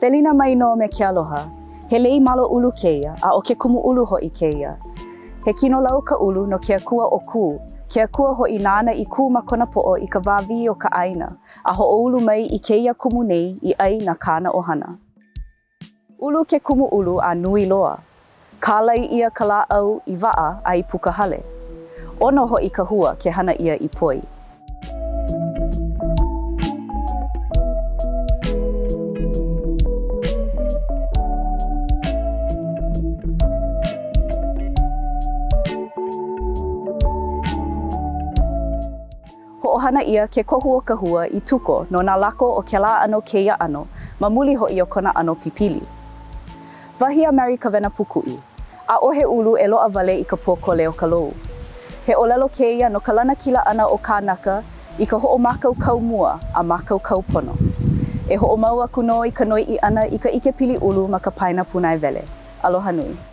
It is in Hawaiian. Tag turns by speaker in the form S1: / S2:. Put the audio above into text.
S1: Welina mai nō me ke aloha. He lei malo ʻulu kēia, a ʻo ke kumu ʻulu hoʻi kēia. He kinolau ka ʻulu no ke akua ʻo Kū, ke akua hoʻi nāna i kū ma kona poʻo i ka wā wī o ka ʻāina, a hoʻoulu mai i kēia kumu nei i ʻai na kāna ʻohana. Ulu ke kumu ʻulu a nui loa. Kālai ʻia ka lāʻau i waʻa a i puka hale. ʻOno hoʻi ka hua ke hana ʻia i poi. Hoʻohana ʻia ke kohu o ka hua i tuko no nā lako o kēlā ʻano kēia ʻano ma muli hoʻi o kona ʻano pipili. Wahi a Mary Kawena Pūkuʻi, ʻaʻohe ʻulu e loaʻa wale i ka pōkole o ka lou. He ʻōlelo kēia no ka lanakila ʻana o kānaka i ka hoʻomākaukau mua a mākaukau pono. E hoʻomau aku nō i ka noiʻi ʻana i ka ʻikepili ʻulu ma ka paena pūnaewele. Aloha nui.